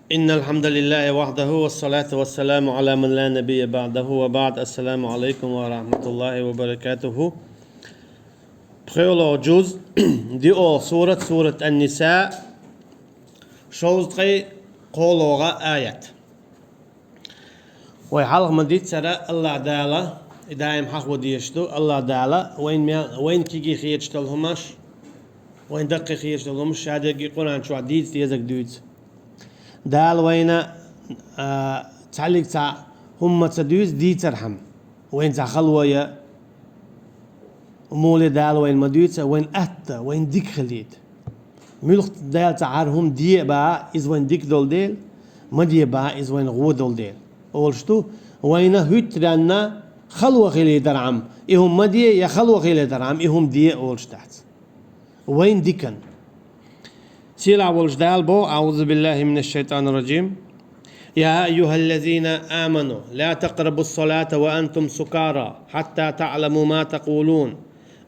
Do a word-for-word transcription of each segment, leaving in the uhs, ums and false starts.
إن الحمد لله وحده والصلاة والسلام على من لا نبي بعده وبعد. السلام عليكم ورحمة الله وبركاته. ПхоьалгӀа жуз, диъолгӀа сурат, сурат Ан-Ниса, шовзткъеи кхоалагӀа аят. Вай хьалха ма дийццара, АллахӀ Дала, и даим хьахо дезаш ду, АллахӀ Дала вайна мел, вайна кегий хеташ дола хӀумаш, вайна даккхий хеташ дола хӀумаш, шадеррига Къуръан чу дийца дезарг дуьйцу. Дала вайна, а, цхьаллиг цхьа хӀума ца дуьйцу дийцархьама, вайна цхьа хало я, муьлхха Дала вайна ма дуьйцу, вайна атта, вайна дика хилийта. Муьлхха Дала цхьа хӀара хӀума де а бахьа, иза вайна дика долу дела, ма де бахьа, иза вайна гӀо долу дела. Олуш ду, вайна хӀуьттаренна хало хилийтархьама, и хӀума ма де, я хало хилийтархьама, и хӀума де олуш дац. Вайна диканна. Сийлахь волчу Дала боху: أعوذ بالله من الشيطان الرجيم. يا أيها الذين آمنوا لا تقربوا الصلاة وأنتم سكارى حتى تعلموا ما تقولون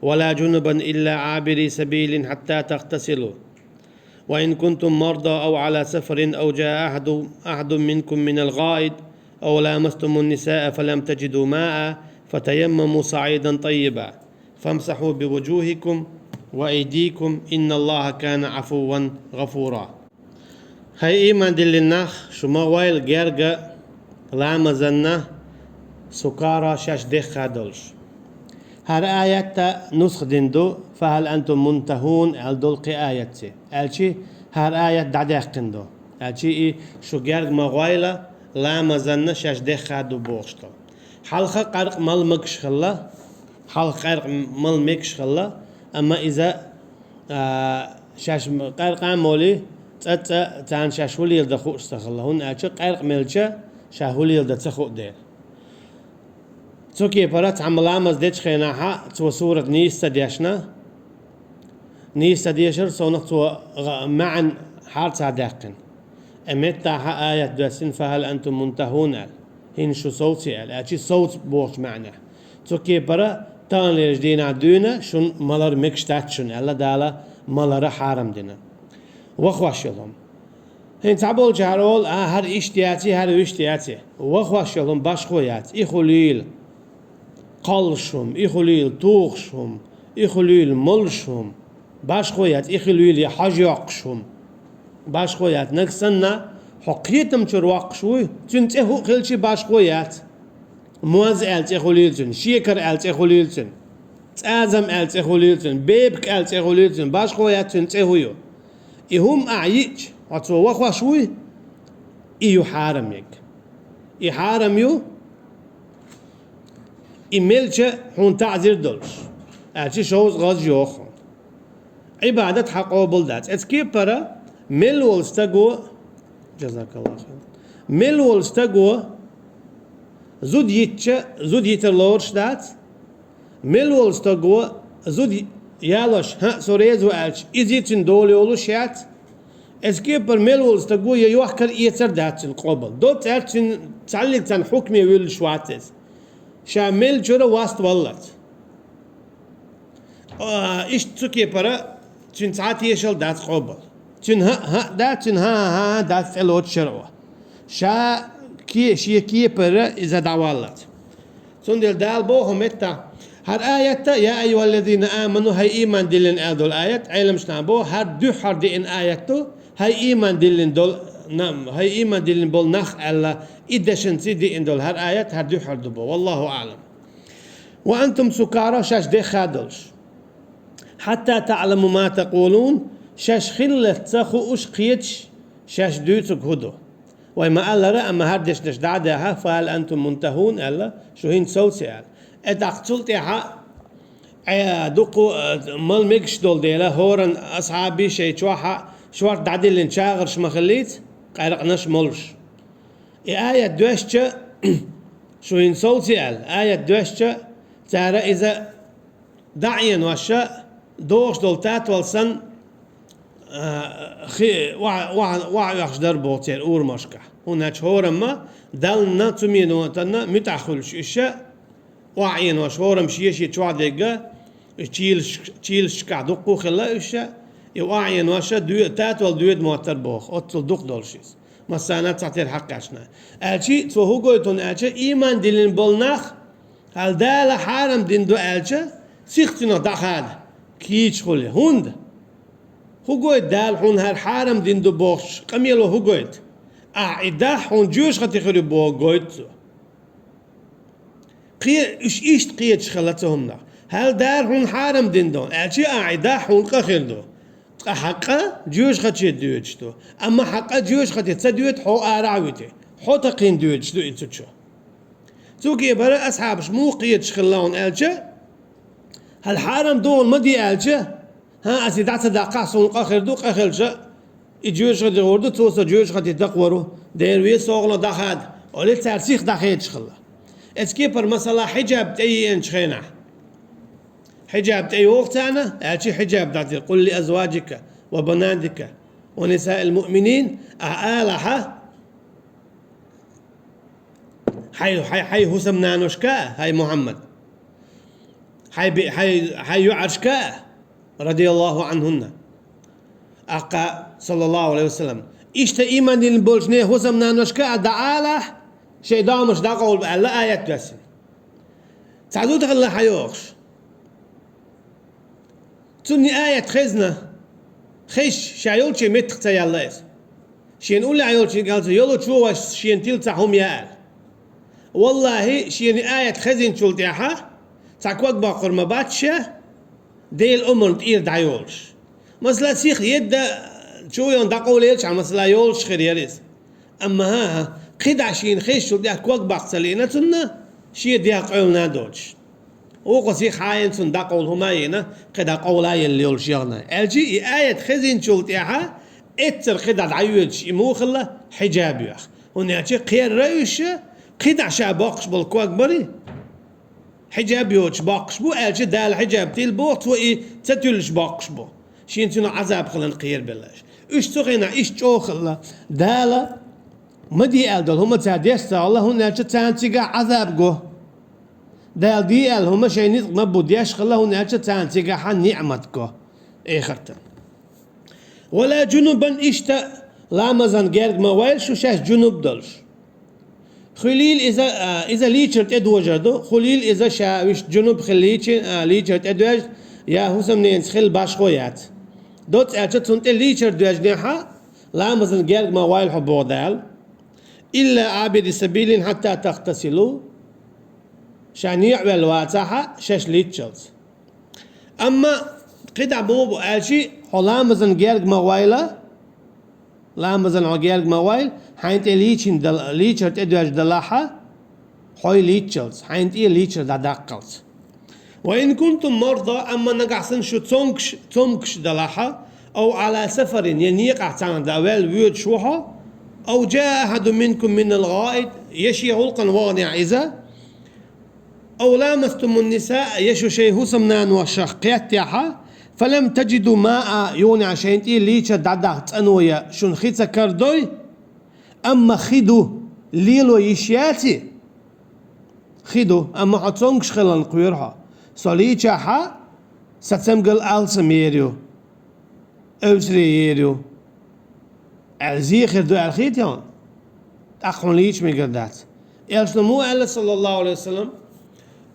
ولا جنبا إلا عابري سبيل حتى تغتسلوا وإن كنتم مرضى أو على سفر أو جاء أحد، أحد منكم من الغائط أو لامستم النساء فلم تجدوا ماء فتيمموا صعيدا طيبا فامسحوا بوجوهكم وأيديكم إن الله كان عفوا غفورا. ХӀай ийман диллина нах, шу ма гӀойла герга ламазанна сукара, шаьш дехха долуш. ХӀара аятта нусха дина ду, فهل أنتم منتهون аьлла долу кхин аятца. Аьлчи хӀара аят дӀадаьккхина ду. Аьлчи и шу герга ма гӀойла ламазанна шаьш дехха ду бохуш ду. Хьалха къаьркъа мала мегаш хилла, хьалха къаьркъа мала мегаш хилла, амма иза, а, шаьш къаьркъа а молий, цкъа-цкъа царна шаьш хӀун леладан хууш ца хилла, хӀунда аьлча къаьркъа мелча ша хӀун леладан ца хуу дела. Цу кепара цхьамма ламаз дечу хенахьа цо сурат нийса ца дешна, нийса ца дешар совнах цо гӀа-, маьӀна хьарца даьккхина. Э, меттахьа аят доьссина, فهل أنتم منتهون аьлла. ХӀинца шу совций аьлла, аьлчи совца бохучу маьӀнехь. Цу кепара таханлерчу дийнахь дуьйна шун малар мегаш дац шуна аьлла, Дала малара хьарам дина. Вахош йолу хӀума. ХӀинца цхьаболчара олу, а, хӀара иштта яций, хӀара вуьшта яций. Вахош йолу хӀума башхо яц, и хуьлийла кхаллаш хӀума, и хуьлийла тухуш хӀума, и хуьлийла молуш хӀума. Башхо яц, и хуьлийла я хьожа йоккхуш хӀума. Башхо яц, нагахь санна хьо кхетам чуьра воккхуш вуй, цуьнан цӀе хӀуъа хилчи башхо яц. Моз аьлла цӀе хуьлийла цуьнан, шекар аьлла цӀе хуьлийла цуьнан, цӀазам аьлла цӀе хуьлийла цуьнан, бебаг аьлла цӀе хуьлийла цуьнан, башхо яц цуьнан цӀе хӀу ю. И хӀума ахь йиъча, хьо цо вахош вуй, и ю хьарам ерг. И хьарам ю, и мелча хьуна таӀзир долуш, аьлча шовзткъа гӀаз йоху хьуна. Ӏибадат хьан къобал дац. Эцу кепара мел волу стаго, жазакаллаху хайран, мел волу стаго зуда йитча, зуда йитар лоруш дац, мел волу стаго зуда ялош, хӀаъ, со реза ву аьлча, иза цуьнан дола йолуш яц. Эцу кепара мел волу стаго я йохкар эцар дац цуьнан къобал. Доцца аьлча цуьнан цхьаллиг царна хьукме вуьллуш вац иза. Ша мел чуьра васт валлалц. А, иштта цу кепара цуьнан цхьа тешал дац къобал. Цуьнан хӀаъ, хӀаъ дац, цуьнан хӀан, хӀан, хӀан дац цӀе лоцу шарӀо. Ша ке-, шен кепара иза дӀаваллалц. Цундела Дала боху меттахь, хӀара аятта, يا أيها الذين آمنوا, хӀай ийман диллина аьлла долу аят, Ӏеламнаха боху, хӀара дуьххьара деана аят ду, хӀай ийман диллина долу, нам, хӀай ийман диллина болу нах аьлла, и дешанца деана долу хӀара аят, хӀара дуьххьара ду боху. والله أعلم. وأنتم سكارى, шаьш дехха долуш. حتى تعلموا ما تقولون, шаьш хиллалц ца хууш кхеташ, шаьш дуьйцург хӀун ду. Вай ма-аллара, амма хӀара дешнаш дӀа а даьхьа, فهل أنتم منتهون аьлла, шу хӀинца совций аьлла. Э, тӀаккха цул тӀаьхьа, э, дуккха, э, мала мегаш долу дела, хӀоранна асхьабий шайн чохь а шорта дӀадиллина чагӀарш ма хиллийца, къаьркъанаш молуш. И аят доьшча, шу хӀинца совций аьлла, аят доьшча, цара иза дӀа а Ӏенош, догӀуш долу татвал санна, а, хи-, охьа-, охьа-, охьаоьхуш дара боху церан урамашкахь. ХӀунда аьлча хӀорамма Даллана, цу минотанна муьтӀахь хуьлуш уьш, охьа Ӏенош, хӀорамма шен-шен чохь дегга, уьш чийлаш-, чийлашкахь дуккха а хилла уьш, и охьа Ӏенош, доь-, татвал доьду моттара боху, оццул дукха долуш иза. Массанахьа цхьатера хьакхаьчна. Аьлчи, цо хӀун гойту аьлча, ийман диллина болу нах, хьал Дала хьарам дина ду аьлча, сиха цунах дӀахада, кийча хуьлу. ХӀунда? ХӀун гойту Дала хьуна хӀара хьарам дина ду бохучу къамело хӀун гойту? Ахьа и дахь хьуна жоьжахати хир ю боху гойту цо. Кхе-, уьш иштта кхеташ хилла цу хӀуманах. Хьал Дала хьуна хьарам дина ду, аьлчи ахьа и дахь хьуна къа хир ду. Ткъа хьан къа жоьжахати доьдуш ду. Амма хьан къа жоьжахати ца доьду, хьо арахь а вити. Хьо такхийна доьдуш ду и цу чу. Цу кепара асхьабаш муха кхеташ хилла хьуна аьлча, хьал хьарам ду хьуна ма де аьлча, хӀан, ас и дӀа ца даккхахь, суна къа хир ду, къа хилча, и жоьжахати гӀур ду, цо со жоьжахати дакхавар ву, Дела веза, со хӀокхунах дӀахада, олий цара сиха дӀахедаш хилла. Эцу кепара масала хьиджаб тӀееанчу хенахь. Хьиджаб тӀейогӀу царна, аьлчи хьиджаб дӀатира, «Къул ли азваджика ва банатика ва нисаил муъминин», ахьа алахьа, хьай, хьай, хьай хӀусамнаношка, хьай Мухьаммад, хьай би-, хьай, хьай йоӀаршка, радияллаху анхунна, аккха, саллаллаху алейхи ва саллям, иштта ийман дина болчу нехан хӀусамнаношка а дӀаалахь, шайн домаш дӀакъовла аьлла аят доьссина. Цхьа зуда хилла хьайогӀуш. Цунна и аят хезна, хезча, ша йолчу меттах ца яьлла иза. Шена уллехь йолчу галца йолу чу вайша шена тила цхьа хӀума яьлла. Валлахи, шена и аят хезначул тӀаьхьа цхьа ког баккхур ма бац ша, Делан омрана тӀера дӀайолуш. Масала, сиха едда чу йолу дӀакъовлаелчахьа, масала, йолуш хир яра иза. Амма хӀан-хӀа, кхидӀа шена хезчул тӀаьхьа ког баккха ца лиъна цунна, шен дегӀ къевлина доцуш. Вукхо сиха хьайна цунна дӀакъовла хӀума а йина, кхидӀа къовла а елла йолуш яхана. Аьлчи и аят хезначул тӀаьхьа, эццара кхидӀа дӀайоьдуш и муха хилла, хьиджаб йоьхна. ХӀунда аьлча кхерра уьш, кхидӀа ша боккхуш болу ког барий? Хьиджаб йоцуш боккхуш бу, аьлча Дала хьиджаб тилла боху, цо и ца туьллуш боккхуш бу. Шена цуьнан Ӏазаб хиларна кхерабелла аша. Уьш цу хенахь иштта чӀогӀа хилла. Дала ма де аьлла долу хӀума цара деш ца хилла, хӀунда аьлча царна цигахь Ӏазаб го. Дала де аьлла хӀума шайн ницкъ ма бу деш хилла, хӀунда аьлча царна цигахь ниъмат го. Эхартан. Вала жунубан, иштта ламазан герга ма вайла шу шаьш жунуб долуш. Хуьлийла иза, а, иза лийчар тӀедожар ду, хуьлийла иза ша вуьш жунуб хилла лийчи-, а, лийчар тӀедоьжна, я хӀусамненца хилла башхо яц. Доцца аьлча, цунна тӀе лийчар доьжнехьа, ламазан герга ма вайла хьо боху Дала. Илла абири сабилин хьатта тахтасилу. Ша некъа ваьлла вацахьа, шаьш лийччалц. Амма кхидӀа боху бу аьлчи, хьо ламазан герга ма вайла, ламазан хьо герга ма вайла, хьайн тӀе лийчина дал-, лийчар тӀедоьжна далахьа, хьой лийччалц, хьайн тӀе лийчар дӀадаккхалц. Ва ин кунтум марда, амма нагахь санна шу цомгуш, цомгуш далахьа, ав ала сафарин, я некъахь цхьаьна да ваьлла воьдуш ву хьо, ав жаа ахьаду минкум минал гӀаид, я шен гӀуллакхана ваханехь иза, ав ламастумун нисаа, я шу шайн хӀусамнаношах кхеттехьа, фалам тажиду маа, юханехь шайн тӀе лийчар дӀадахка цӀано я шуна хи ца карадой, амма хи ду, лело йиш яций? Хи ду, амма хьо цомгуш хиларна кхоьру хьо. Со лийчахьа, сан цамгал алсам ер ю, эвсаре ер ю, аьлла, зе хир ду аьлла хетий хьуна? ТӀаккха хьуна лийча мегар дац. Элчано муха аьлла, саллаллаху алейхи ва саллям,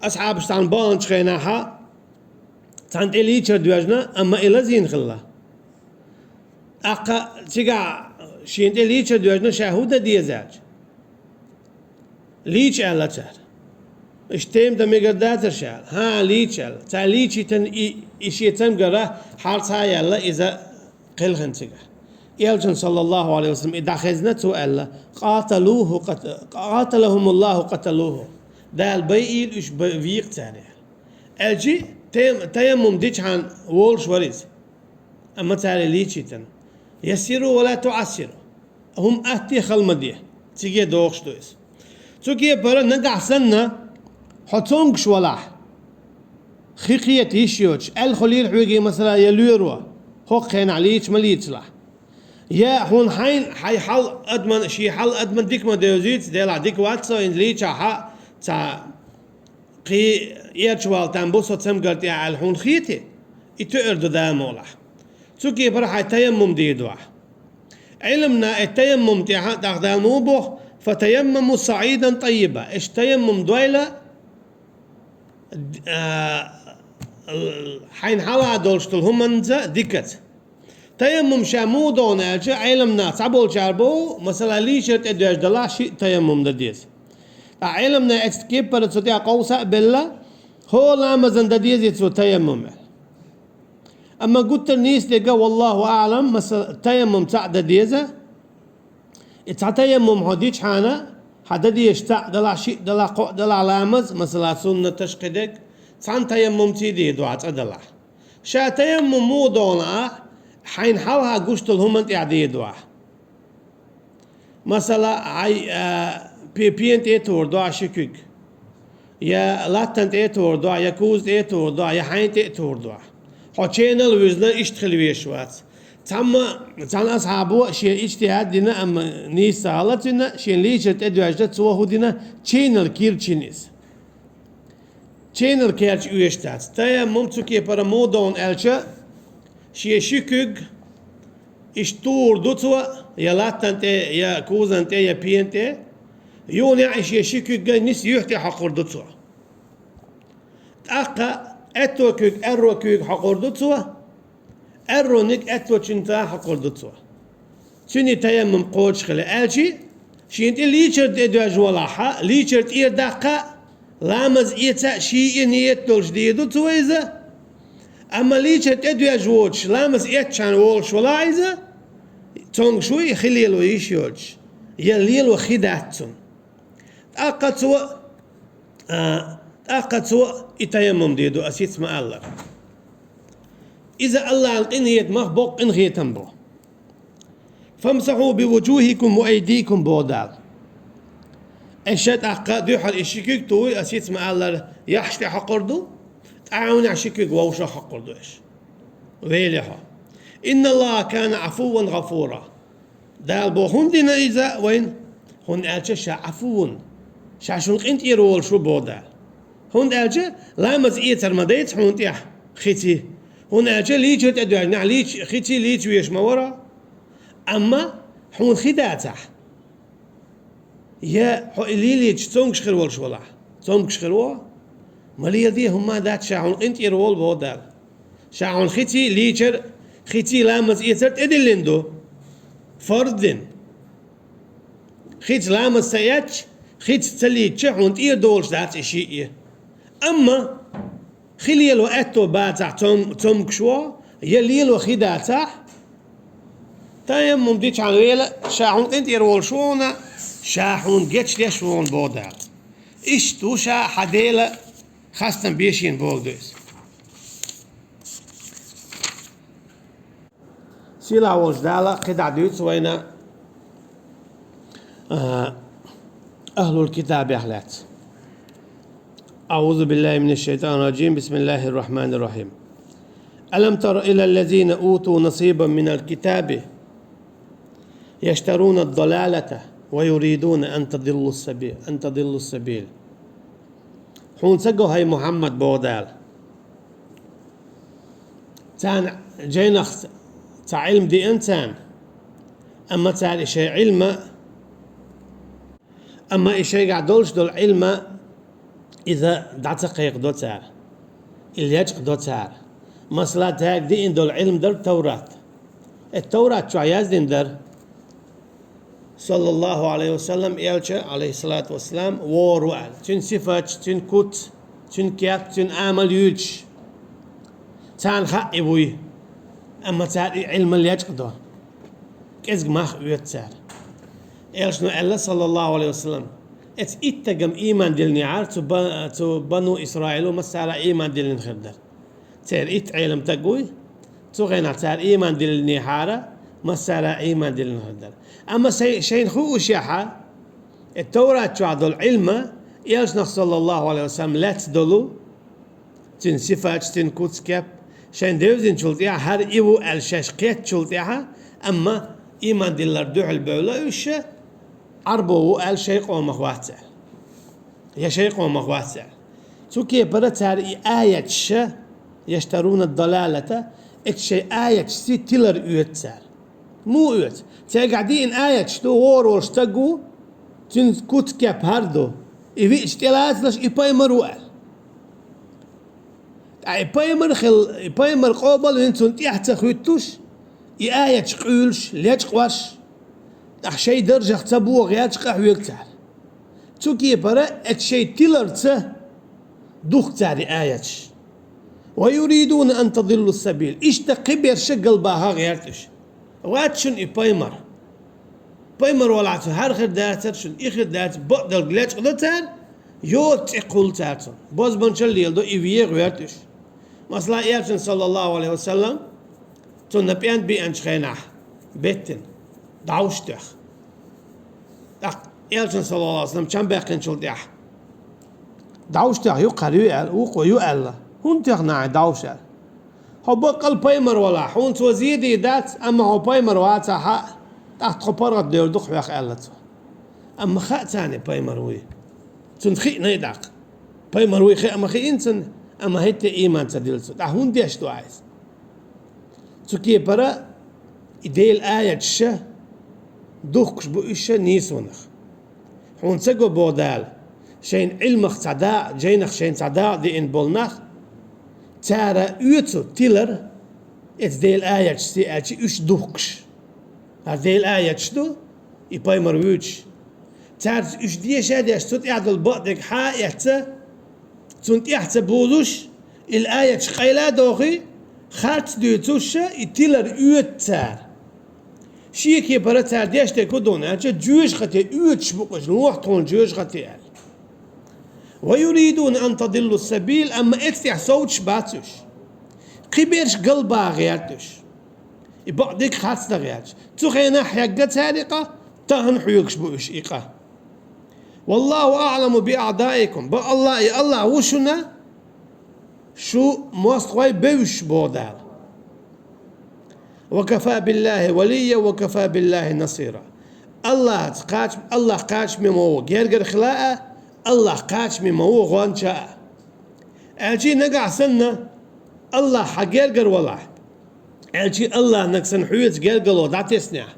асхьабаш цхьаьна баханчу хенахьа, цхьаьна тӀе лийчар доьжна, амма и лазийна хилла. ТӀаккха цигахь шена тӀе лийчар доьжна, ша хӀун дан деза аьлча? Лийча аьлла цара. Иштта тема дан мегар дацара ша аьлла. ХӀан, лийча аьлла. Цара лийчийтина и, и шен цамгара хьарцхьа а яьлла, иза кхелхина цигахь. Элчано, саллаллаху алейхи ва саллям, и дӀахезна, цо аьлла: «Къаталуху къат-, къаталахумуллаху къаталуху». Дала байийла уьш бай-, вийкъа цара аьлла. Аьлчи тем-, таяммум дичхьана волуш вара иза. Амма цара лийчийтина. Яссиру ва ла туассиру. ХӀума атте хала ма де. Циге дохуш ду иза. Цу кепара нагахь санна, хьо цомгуш валахь, хи кхета йиш йоцуш, аьлла хуьлийла хьоьга, масала, я лоьро, хӀокху хенахь лийча ма лийцалахь. Я хьуна хьайна, хьайн хьал адаман, шен хьал адаман дика ма девзийца, делахь дика вац со, хӀинца лийчахьа, цхьа кхин эрча вала там бу со цамгар тӀехь аьлла хьуна хетий? И тоьар ду, Дала мукъалахь. Цу кепара хьайн таяммум дийр ду ахь. Ӏилмана и таяммум тӀехьа тӀахдал ма боху: «Фатаяммаму саӀидан тӀаййиба». Аш таяммум дойла, а, хьайна хьалха долуш долу хӀуманца дикаца. Таяммум ша муха догӀу аьлча, Ӏилмана цхьаболчара боху, масала, лийчар тӀе доьжна далахь шиъ таяммум дан деза. Ткъа Ӏилмана эцна кепара цу тӀехь къовса а белла, хӀора ламазан дан дезий цо таяммум аьлла. Амма гуттар а нийса дерг, валлаху аӀлам, масала, таяммум цхьаъ дан деза. И цхьа таяммум хьо дичхьана, хьан дан дезаш цхьаъ далахь, шиъ далахь, кхоъ далахь ламаз, масала, суннаташ кхидерг, цхьана таяммумций дийр ду хьан цкъа далахь. Ша таяммум муха догӀу ахь, хьайна хьалха гуш долу хӀуманна тӀехь дийр ду ахь. Масала, хьайн, а, пе-, пена тӀе а тухур ду ахь ши куьг, я латтана тӀе а тухур ду ахь, я куза тӀе а тухур ду ахь, я хьайна тӀе а тухур ду ахь. Хьо ченал а вуьзна, иштта хила везаш вац. Цхьамма, цхьана асхьабо шен иджтихӀад дина, амма нийса ца хилла цуьнан, шен лийчар тӀе доьжна, цо хӀун дина, ченал кийрчина иза. Ченал керча оьшуш дац. Таяммум цу кепара муха догӀу аьлча, шен ши куьг иштта тухур ду цо, я латтана тӀе, я кузана тӀе, я пена тӀе. Юха а и шен ши куьг а ниса юьхь тӀе хьокхур ду цо. ТӀаккха аьтту куьг аьрру куьйга хьокхур ду цо, аьрруниг аьтту чуьнца хьокхур ду цо. Цуьнан таяммум кхочушхила аьлча, шена тӀе лийчар тӀе доьжна валахь, лийчар тӀера даккха, ламаз эца а, ший а ниет долуш дийр ду цо иза. Амма лийчар тӀе доьжна воцуш, ламаз эцчхьана волуш валахь иза, цомгуш вуй, хи лело йиш йоцуш, я лело хи дац цунна. ТӀаккха цо, а, тӀаккха цо и таяммум дийр ду, ас хӀинца ма-аллара. Иза Аллахьан къинхетамах боккха къинхетам бу. «Фамсахьу би вуджухикум ва айдикум», боху Дала. Аш тӀаккха дуьххьара и ши куьг тухуй, ас хӀинца ма-аллара, яххьаш тӀе хьокхур ду, тӀаьхьенах ши куьг вовшах хьокхур ду аш. Вели хьо. «Инналлаха кана Ӏафуван гӀафура». Дала боху, хӀунда дина иза вайна? ХӀунда аьлча ша Ӏафувун, ша шуна къинтӀера волуш ву, боху Дала. ХӀунда аьлча ламаз эцар ма дайца хьуна тӀехь хиций. ХӀунда аьлча лийчар тӀе доьжнехь лийч-, хиций лийча везаш ма вара. Амма хьуна хи дацахь, я хьо и лелийча цомгуш хир волуш валахь, цомгуш хир ву. Ма леладе хӀумма а дац, ша хьуна къинтӀера волу, боху Дала. Ша хьуна хиций лийчар, хиций ламаз эцар тӀедиллина ду. Фарз дина. Хица ламаз ца эцча, хица ца лийча, хьуна тӀера долуш дац и шиъ. Амма хи лело аьтто бацахь, цом-, цомгуш ву, я лело хи дацахь, таяммум дичхьана вела, ша хьуна къинтӀера волуш ву хьуна, ша хьуна гечдеш ву хьуна, боху Дала. Иштта ву ша хьан Дела хастам бешийна, боху иза. Сийлахь волчу Дала кхидӀа дуьйцу вайна, а, ахьлул китабех лаьцна. أعوذ بالله من الشيطان الرجيم. بسم الله الرحمن الرحيم. ألم تر إلى الذين أوتوا نصيبا من الكتاب يشترون الضلالة ويريدون أن تضلوا السبيل، أن تضلوا السبيل. Хьуна ца го, хӀай Мухьаммад, боху Дала. Царна жайнах ца Ӏилма деана царна, амма цара и шайн Ӏилма, амма и шайгахь долуш долу Ӏилма иза дӀа ца кхайкхадо цара, и лечкъадо цара. Масала, цаьрга деана долу Ӏилма дара Таврат. И Таврат чохь яздина дара. Саллаллаху алейхи ва саллам, элча, алейхиссалату вассалам, вогӀур ву аьлла. Цуьнан сифаташ, цуьнан куц, цуьнан кеп, цуьнан амал юьйцуш, царна хаьа и вуй. Амма цара и Ӏилма лечкъадо. КӀезиг мах оьцу цара. Элчано аьлла, саллаллаху алейхи ва саллам, эцу иттагам ийман диллинехьара, цу ба-, цу бану Исраило массара ийман диллина хир дара. Церан итт Ӏелам таг вуй, цу хенахь цара ийман диллинехьара, массара ийман диллина хир дара. Амма сай-, шайна хуушехьа, и Таврат чохь долу Ӏилма, элчанах, саллаллаху алейхи ва саллам, лаьцна долу, цуьнан сифаташ, цуьнан куц-кеп, шайна девзинчул тӀаьхьа хӀара и ву аьлла шаьш кхеттачул тӀаьхьа, амма ийман диллар дуьхьал бевлла уьш, Ӏарбо ву аьлла шайн къомах вац аьлла. Я шайн къомах вац аьлла. Цу кепара цара и аяташ, яштаруна далалата, эцу шайн аяташций тилар оьцу цара. Муха оьцу? Цигахь деана аяташ ду, вор волуш стаг ву, цуьнан куц-кеп хӀара ду. И виъча тӀелацалаш, и пайхамар ву аьлла. Ткъа и пайхамар хилла, и пайхамар къобалвина цунна тӀаьхьа ца хӀуьттуш, и аяташ къуьйлуш, лечкъош, тӀаккха шайн даржах ца богӀу гӀерташ къахьоьгу цара. Цу кепара эцу шайн тиларца духку цара и аяташ. «Ва юридуна ан тадиллу сабил». Иштта кхиберш галбаха гӀерта уьш. Вац шуна и пайхамар. Пайхамар валахь цу хӀара хир дацара шуна, и хир дацара, бакъдерг лечкъадо цара, йоцу цӀе кхуллу цара цунна. Бозбанчалла леладо, и вен гӀерта уьш. Масала, Элчанна, саллаллаху Ӏалайхи ва саллам, цунна пӀенда биъначу хенахь беттина, дӀовш тоьхна. ТӀаккха Элчанна, саллаллаху Ӏалайхи ва саллам, чам баьккхинчул тӀаьхьа, дӀовш тоьхна юккъера ю аьлла, вукхо ю аьлла, хӀунда тоьхна ахь дӀовш аьлла. Хьо баккъал пайхамар валахь, хьуна цо зе дийр дац, амма хьо пайхамар вацахь а, тӀаккха тхо паргӀат девр ду хьох аьлла цо. Амма хаьа царна пайхамар вуй. Цунна хиъна и тӀаккха. Пайхамар вуй хиъна ма хиъна цунна, амма хӀетте ийман ца дилла цо. ТӀаккха хӀунда деш ду ахь иза? Цу кепара и Делан аяташ духкуш бу уьш нийсонах. Хьуна ца го, боху Дала, шайна Ӏилмах цхьа дакъа, жайнах шайна цхьа дакъа деана болу нах, цара оьцу тилар эцу Делан аяташца аьлча уьш духкуш. ХӀара Делан аяташ ду, и пайхамар вуьйцуш. Цаьрца уьш деша а деш, цу тӀехь долу бакъдерг хьа а эцна, цунна тӀаьхьа ца бузуш, и аяташ къайла а дохий, харц дуьйцуш, и тилар оьцу цара. Шен кепара цара деш дерг хӀун ду аьлча, жоьжахате оьцуш бу-кх уьш, лохьа тхуна жоьжахате аьлла. «Ва юридуна ан тадиллу сабил», амма эцу тӀехь совцуш бац уьш. Кхиберш галбаха гӀерта уьш. И бакъдерг харц дан гӀерташ. Цу хенахь хьегна цара и къа, тахана хьоьгуш бу уьш и къа. «Валлаху аӀламу би аӀдаикум». Бакъ Аллах, и Аллах ву шуна, шу мостагӀой бевзаш, боху Дала. «Ва кафа биллахи валийя, ва кафа биллахи насира». Аллахьца кхач-, Аллах кхачаме ма ву гергара хила а, Аллах кхачаме ма ву гӀонча а. Аьлчи нагахь санна Аллах хьан гергара валахь, аьлчи Аллах нагахь санна хьоьца гергарло дӀатеснехь,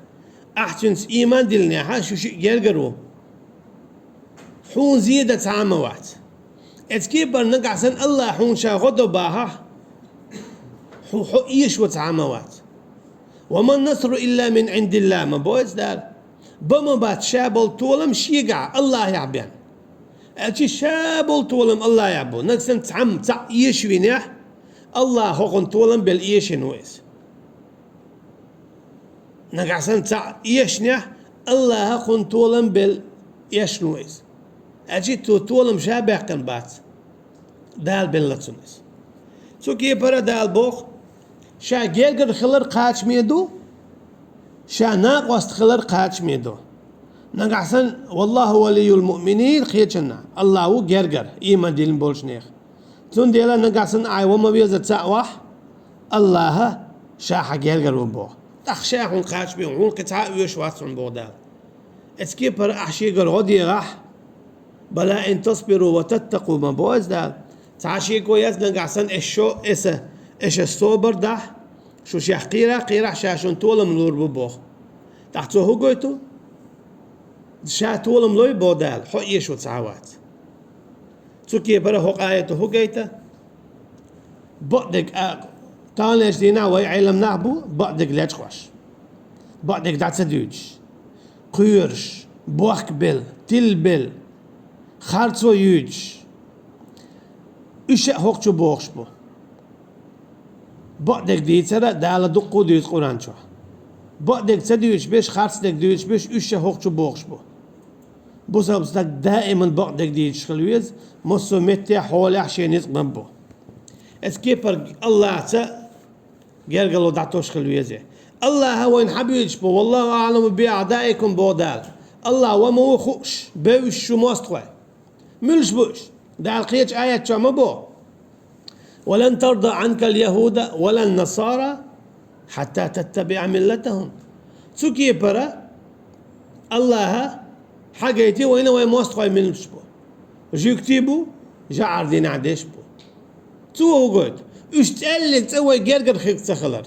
ахь цуьнца ийман диллинехь, шу шиъ гергара ву. Хьуна зе дан цхьа а ма вац. Эцу кепара нагахь санна Аллах хьуна ша гӀо до бахахь, хьо, хьо эшо цхьа а ма вац. «Ва ман насру илла мин Ӏиндиллах», ма боху иза Дала. Бан ма бац ша болу толам шегахь, Аллахьехь бен. Аьлчи ша болу толам Аллахьехь бу. Нагахь санна цхьамма цхьаъ эшавинехь, Аллаха хӀокхунна толам белла эшина ву иза. Нагахь санна цхьаъ эшнехь, Аллаха кхунна толам белла эшна ву иза. Аьлчи цо толам ша баьккхина бац. Дала белла цунна иза. Цу кепара Дала боху, ша гергара хилар кхачаме ду, ша накъост хилар кхачаме ду. Нагахь санна, «Валлаху валийюл муъминин», кхечанна, Аллах ву гергара, ийман диллина болчу нехан. Цундела нагахь санна ахь ва ма веза цхьаъ вахь, Аллаха ша хьан гергара ву боху. ТӀаккха ша хьуна кхачаме ву, хьуна кхин цхьа а оьшуш вац хьуна боху Дала. Эцу кепара ахь шегара гӀо дегӀахь, «Бала ин тасбиру ва таттакъу», ма боху иза Дала. Цхьа шеко яц нагахь санна эшо, эса, эша собар дахь, шу шех кхийрахь, кхийрахь ша шуна толам лур бу боху. ТӀаккха цо хӀун гойту? Ша толам лой боху Дала, хьо эшо цхьа а вац. Цу кепара хӀокху аято хӀун гайта? Бакъдерг а, таханлерчу дийнахь вай Ӏелам нах бу, бакъдерг лечкъош. Бакъдерг дӀа ца дуьйцуш. Кхоьруш, бохкабелла, тилбелла, харцо юьйцуш. Уьш а хӀокху чу бохуш бу. Бакъдерг дийцара Дала дуккха а дуьйцу Къуръан чохь. Бакъдерг ца дуьйцуш берш, харцдерг дуьйцуш берш, уьш а хӀокху чу бохуш бу. Бусалба стаг даиман бакъдерг дийцуш хила веза, массо а меттехь, хьолехь шен ницкъ бан бу. Эцу кепара Аллахьца гергарло дӀатосуш хила веза. Аллаха вайна хьан буьйцуш бу, «Валлаху аӀламу би аӀдаикум», боху Дала. Аллах ва ма ву хууш, бевзаш шу мостагӀой. Муьлш бу уьш? Дала кхечу аят чохь ма боху: «Ва лан тарда Ӏанкал яхӀуда ва лан насара хьатта таттабиӀа миллатахӀум». Цу кепара Аллаха хьан гайти вайна вай мостагӀой муьлш бу? Жуьгтий бу, жӀар динехь деш бу. Цо хӀун гойту? Уьш цӀеллиг цӀа вай гергара хирг ца хилар.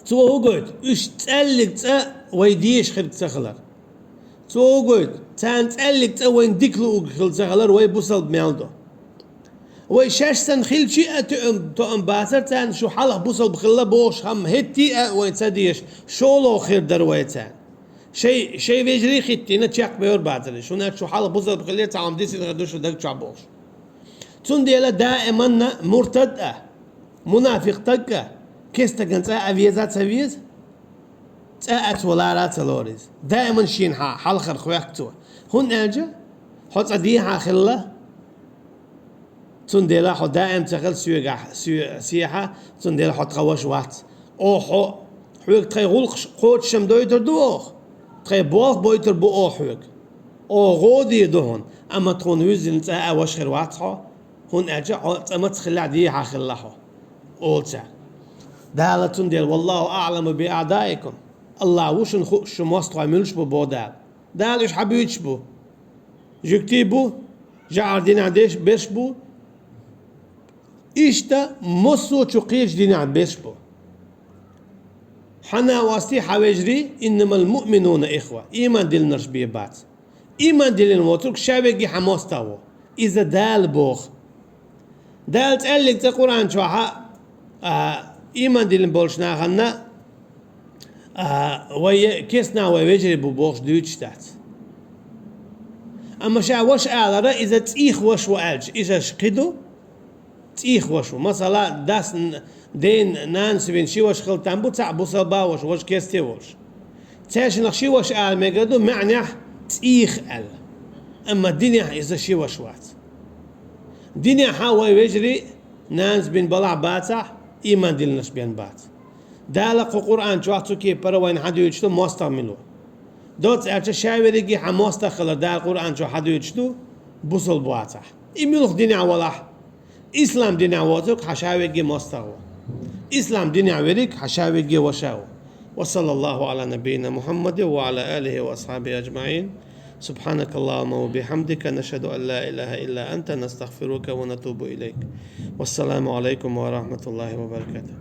Цо хӀу гойту, уьш цӀаьллиг цӀа вай дезаш хилла ца хилар. Цо хӀу гойту, царна цӀаьллиг цӀа вайна дика луург хилла ца хилар вай бусалба мел ду. Вай шаьш санна хилчи а тоам, тоам бацара царна, шу хьалха бусалба хилла бохуш хӀама хӀетте а вай ца дезаш, шолгӀа хир дара вай царна. Шай, шай вежарий хӀиттийна чекхбевр бацара, шуна шу хьалха бусалба хилла цхьа хӀама дисина хир ду шу даг чохь бохуш. Цундела даиманна муртад а, мунафикъ стаг а, кестаган цӀа а веза а ца веза, цӀа а цо лара а ца лору иза. Даиман шена хьа-, хьалхара хьоьхку цо. ХӀунда аьлча хьо цкъа дехьа хилла, цундела хьо даим ца хилла соьгахь, соь-, сехьа, цундела хьо тхан ваша вац. Оха хьо, хьоьга тхайн гӀуллакхаш кхочушъян дойтур ду оха, тхайн болх бойтур бу оха хьоьга. Оха гӀо дийр ду хьуна, амма тхуна вуьззина цӀа а ваша хир вац хьо, хӀунда аьлча хьо цӀа маца хиллехь дехьа хилла хьо, олу цара. Дала цундела, «Валлаху аӀламу би аӀдаикум», АллахӀ ву шуна хууш, шун мостагӀий муьлш бу, боху Дала. Дала уьш хьан буьйцуш бу? Жуьгтий бу, жӀар динехь деш берш бу. Иштта массо а чу кхечу динехь берш бу. Хьан накъостий, хьан вежарий, «Иннамал муъминуна ихва», ийман диллинарш бен бац. Ийман диллина воцург ша верриге хьан мостагӀа ву. Иза Дала боху. Дала цӀаьллиг цӀа Къуръан чохь а, а, ийман диллина болчу нахана, а, вай е-, кестнах вай вежарий бу бохуш дуьйцуш дац. Амма ша ваша алара, иза цӀийх ваша ву аьлча, иза аш кхин ду? ЦӀийх ваша ву. Масала, дас н-, ден нанас вина ши ваша хила там бу, цхьаъ бусалба ваша, важа кесте волуш. Цаьршинах ши ваша ала мегар ду, маьӀнехь цӀийх аьлла. Амма динехь иза ши ваша вац. Динехь а вай вежарий нанас бина балахь бацахь, ийман диллинарш бен бац. Дала кху Къуръан чохь цу кепара вайна хьан дуьйцуш ду мостагӀа мила ву. Доцца аьлча, ша верриге хьан мостагӀа хилар Дала Къуръан чохь хьан дуьйцуш ду, бусалба вацахь. И муьлха динехь валахь, ислам динехь воцург хьан ша верриге мостагӀа ву. Ислам динехь верриг хьан ша верриге ваша ву. Ва саллаллаху Ӏала набийина Мухьаммадин ва Ӏала алихи ва асхьабихи аджмаӀин. Субхьанакаллахумма ва бихьамдика, нашхаду ан ла илаха илла анта, настагъфирука ва натубу илайк. Вассаламу Ӏалайкум ва рахьматуллахи ва баракатух.